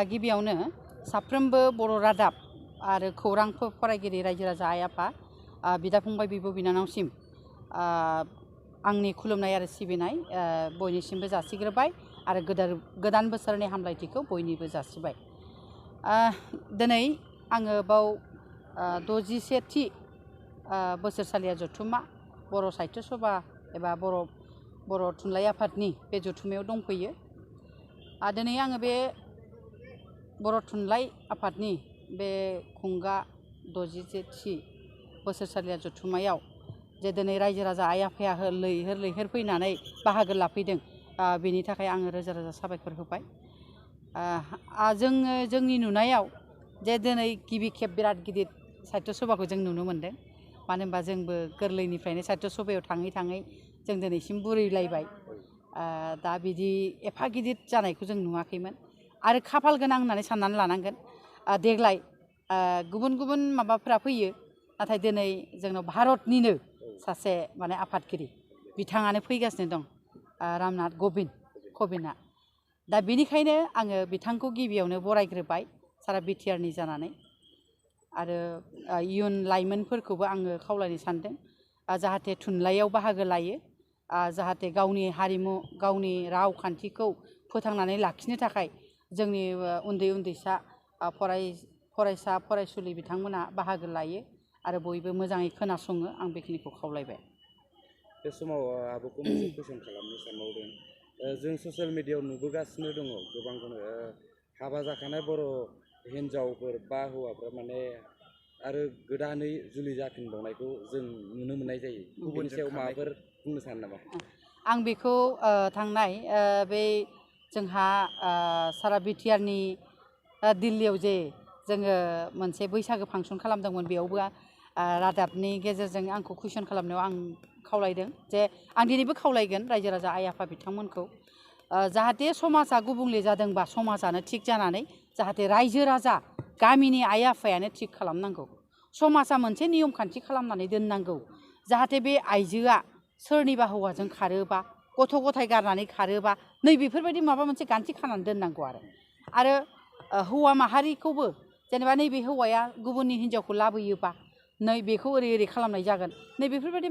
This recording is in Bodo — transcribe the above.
गिबियावनो साफ्रोमबो बर' रादाब आरो खौरां फरायगिरि रायजो राजा आइ आफा बिदा फंबाय बिब' बिनानावसिम आंनि खुलुमनाय आरो सिबिनाय बयनिसिमबो जासिग्रोबाय आरो गोदान बोसोरनि हामलायथिखौ बयनिबो जासिबाय। दिनै आङो बाव 61थि बोसोरसालिया जथुम्मा बर' साहित्य सभा एबा बर' थुनलाइ आफादनि बे जथुम्मायाव दंफैयो। दिनै आङो बे बर' थुनलाइ आफादनि बे खुंगा 61थि बोसोरसालिया जथुम्मायाव जे दिनै रायजो राजा आइ आफाया लैहोर फैनानै बाहागो लाफैदों, बेनि थाखाय आङो रोजा रोजा साबायखर होबाय। जोंनि नुनायाव जे दिनै गिबि खेब बिराद गिदिर साहित्य सभाखौ जों नुनो मोन्दों। मानो होनबा जोंबो गोरलैनिफ्रायनो साहित्य सभायाव थाङै थाङै जों दिनैसिम बुरैलायबाय। दा बिदि एफा गिदिर जानायखौ जों नुवाखैमोन आरो खाफाल गोनां होननानै साननानै लानांगोन। देग्लाय गुबुन गुबुन माबाफोरा फैयो, नाथाय दिनै जोंनाव भारतनिनो सासे माने आफादगिरि बिथाङानो फैगासिनो दं, रामनाथ कबिन्दआ। दा बेनिखायनो आङो बिथांखौ गिबियावनो बरायग्रोबाय सारा बिटिआरनि जानानै। आरो इयुन लाइमोनफोरखौबो आङो खावलायनो सानदों जाहाथे थुनलाइयाव बाहागो लायो, जाहाथे गावनि हारिमु गावनि रावखान्थिखौ फोथांनानै लाखिनो थाखाय जोंनि उन्दैसा फरायसा फरायसुलि बिथांमोना बाहागो लायो आरो बयबो मोजाङै खोनासङो। आं बेखिनिखौ खावलायबाय। बे समाव आब'खौ मोनसे कुइसन खालामनो सानबावदों। जों ससियेल मिडियायाव नुबोगासिनो दङ गोबांखौनो हाबा जाखानाय बर' हिन्जावफोर बा हौवाफ्रा माने आरो गोदानै जुलि जाफिनबावनायखौ जों नुनो मोननाय जायो। बेनि सायाव माबाफोर बुंनो सानो नामा? आं बेखौ थांनाय बे जोंहा सारा बिटिआरनि दिल्लीयाव जे जोङो मोनसे बैसागो फांसन खालामदोंमोन, बेयावबो रादाबनि गेजेरजों आंखौ कुइसन खालामनायाव आं खावलायदों जे आं दिनैबो खावलायगोन रायजो राजा आइ आफा बिथांमोनखौ जाहाथे समाजा गुबुंले जादोंबा समाजानो थिग जानानै जाहाथे रायजो राजा गामिनि आइ आफायानो थिग खालामनांगौ। समाजा मोनसे नियम खान्थि खालामनानै दोननांगौ, जाहाथे बे आइजोआ सोरनिबा हौवाजों खारोबा गथ' गथाय गारनानै खारोबा नै बेफोरबायदि माबा मोनसे गान्थि खानानै दोननांगौ। आरो हौवा माहारिखौबो जेनेबा नैबे हौवाया गुबुननि हिन्जावखौ लाबोयोबा नै बेखौ ओरै खालामनाय जागोन, नै बेफोरबायदि